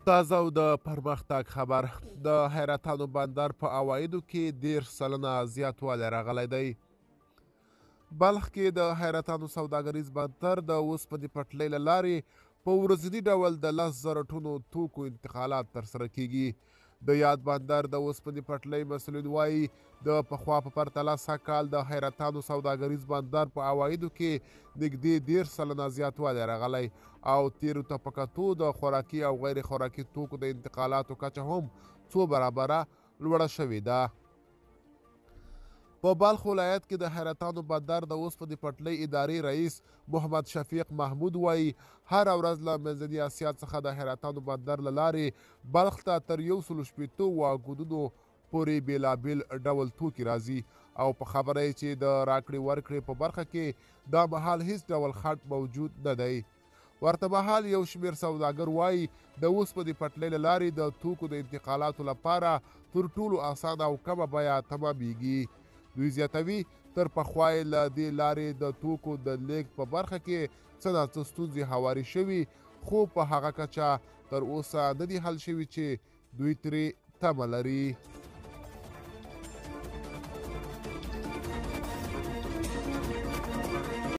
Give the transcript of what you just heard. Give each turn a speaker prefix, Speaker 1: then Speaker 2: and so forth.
Speaker 1: تازه او د پرمختګ خبر، د حیرتانو بندر په عوایدو کې 30% زیاتوالی راغلی دی. بلخ کې د حیرتانو سوداګریز بندر د اوسپنې پټلۍ له لارې په ورځني ډول د 10,000 ټنو توکو انتقالات ترسره کیږي. د یاد بندر د اوسپنې پټلۍ مسؤلین وایي، د پخوا په پرتله سږ کال د حیرتانو سوداګریز بندر په عوایدو کې نږدې 30% زیاتوالی راغلی او تېرو ته په کتو د خوراکي او غیر خوراکي توکو د انتقالاتو کچه هم څو برابره لوړه شوې ده. په بلخ ولایت کې د حیرتانو بندر د اوسپنې پټلۍ ادارې رئیس محمد شفیق محمود وایي، هره ورځ له منځني اسیا څخه د حیرتانو بندر له لارې بلخ ته تر 160 واګونونو پورې بېلابېل ډول توکي راځي او په خبره یې چې د راکړې ورکړې په برخه کې دا مهال هیڅ ډول خنډ موجود نه دی. ورته مهال یو شمېر سوداګر وایي، د اوسپنې پټلۍ له لارې د توکو د انتقالاتو لپاره تر ټولو اسانه او کمه بیه تمامیږي. دوی زیاتوي، تر پخوا یې له دې لارې د توکو د لیږد په برخه کې څه ناڅه ستونزې هوارې شوي، خو په هغه کچه تر اوسه نه دي حل شوي چې دوی ترې تمه لري.